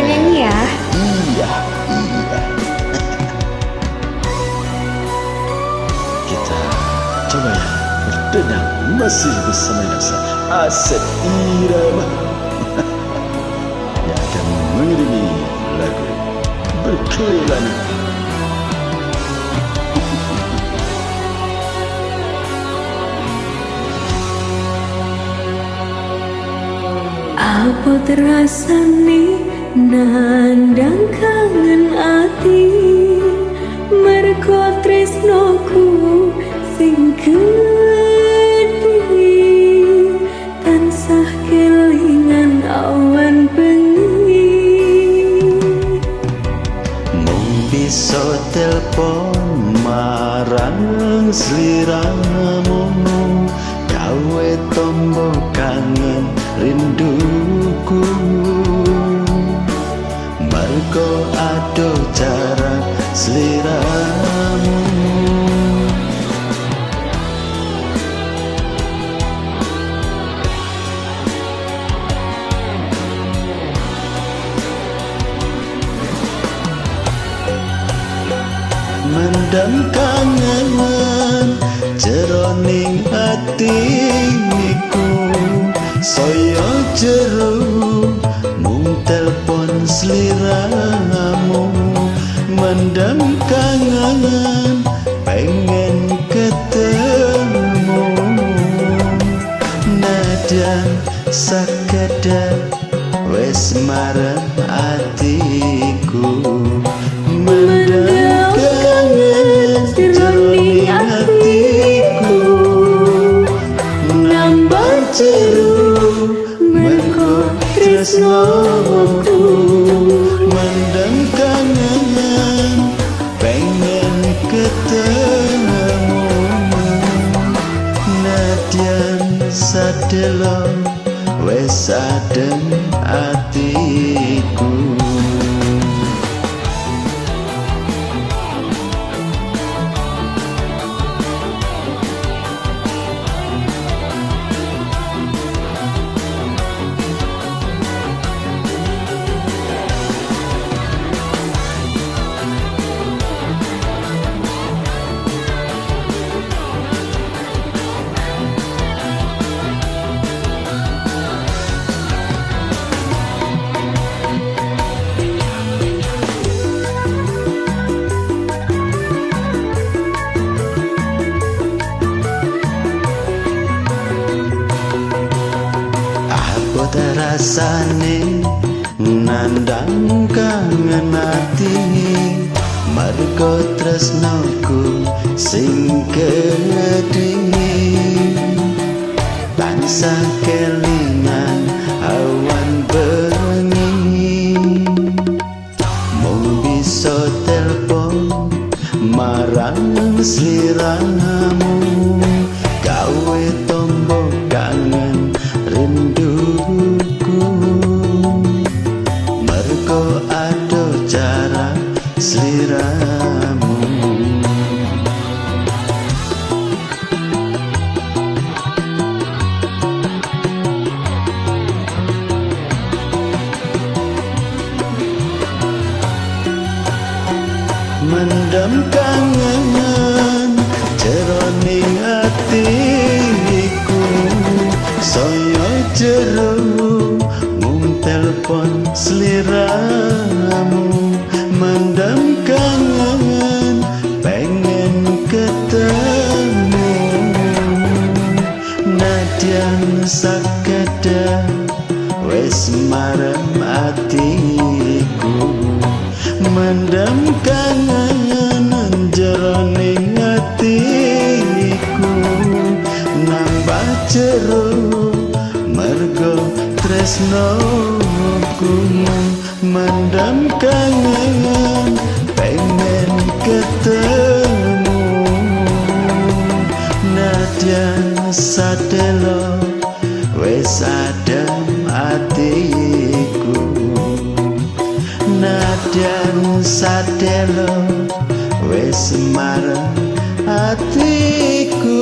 Pada nyanyi ya. Iya, iya. Kita coba ya berdendang masih bersama Inaksa Asep Irama yang akan mengiringi lagu Berkelana. Apa terasane nandang kangen ati, mergo tresnoku sing gedhi, tansah kelingan awan bengi. Mung bisa telpon marang sliramu, gawe tombo kangen rinduku. Mergo ado jarak sliramu. Mendem kangen jroning atiku, saya jeru mung telpon sliramu. Mendem kangen pengen ketemu, nadyan sakedap wis marem atiku. Mendem kangen jroning atiku, nambah jeru mergo tresnoku. Mendem kangen pengen ketemu, nadyan sadelo wis adem atiku. Rasane nandang kangen ati, mergo tresnoku sing gedhi, tansah kelingan awan bengi. Mung bisa telpon marang sliramu, gawe tombo kangen rinduku. Mergo ado jarak sliramu. Mendem kangen jroning atiku, saya jero mung telpon sliramu. Mendem kangen pengen ketemu, nadyan sakedap wis marem atiku. Mendem kangen jroning atiku, nambah jero mergo tresnoku. Mendem kangen pengen ketemu, nadyan sadelo wis adem atiku. Nadyan sadelo wis marem atiku.